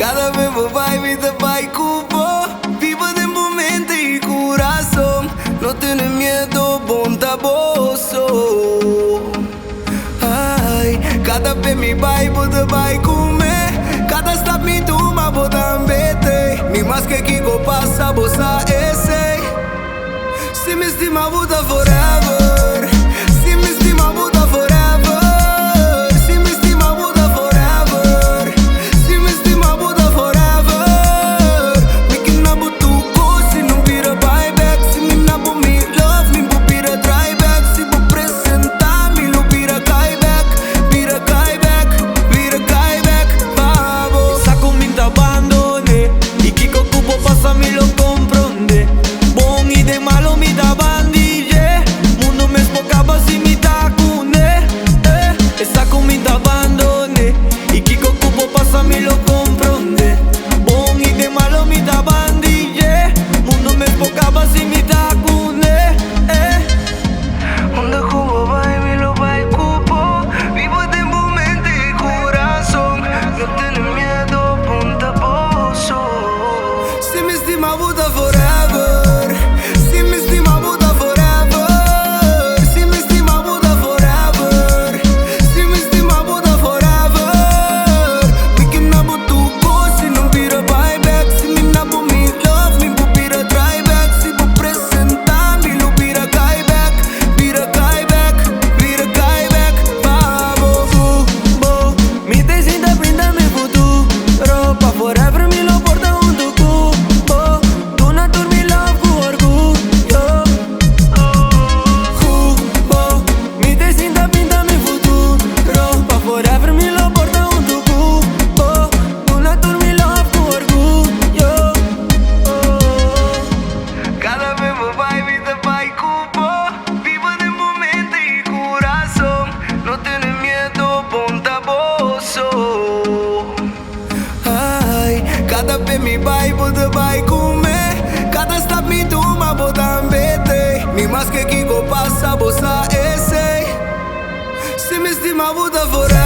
Kada be bo bai, mi ta bai ku bo. Biba den bo mente i kurason. No tene miedu, bon ta bo so. Ai, kada be mi bai, bo ta bai ku mi. Kada stap mi tuma, bo tambe t'ei. Ni maske kiko pasa, bo sa esei. Si mi stima bo ta forever. Si mi stima bo ta forever. Si mi stima bo ta forever. Si mi stima bo ta forever. Mi ke na bo tur kos, si no bira bai back. Si mi na bo mi love, mi bo bira try back. Si bo presentá, mi lo bira kai back. Bira kai back, bira kai back. Pa bo. Sa ku mi ta bandon'é. I kiko ku por pasa mi lo komprondé. Bon i den malu mi ta band'é. Mundu mes por kaba si mi ta kuné. Eh, sa ku mi ta bandon'é. I kiko ku por pasa mi lo komprondé. Bon i den malu mi ta band'é. Mundu mes por kaba si mi ta kuné. Eh. Unda ku bo bai, mi lo bai ku bo. Biba den bo mente i kurason. No tene miedu, bon ta bo so. Si mi stima bo ta forever. Si mi stima bo ta forever. Si mi stima bo ta forever. Si mi stima bo ta forever. Mi ke na bo tur kos, si no bira bai back. Si mi na bo mi love, mi bo bira try back. Si bo presentá, mi lo bira kai back. Bira kai back, bira kai back. Pa bo. Bo, mi ta sinta pinta mi futuro. Pa forever mi lo por ta huntu ku bo. Duna tur mi love ku orguyo. Ku bo, mi ta sinta pinta mi futuro. Pa forever mi lo por ta huntu ku bo. Duna tur mi love ku orguyo. Kada be bo bai, mi ta bai ku bo. Biba den bo mente i kurason. No tene miedu, bon ta bo so. Ai, kada be mi bai, bo ta bai ku mi. Kada stap mi tuma, bo tambe t'ei. Ni maske kiko pasa, bo sa esei. Si mi stima bo ta forever.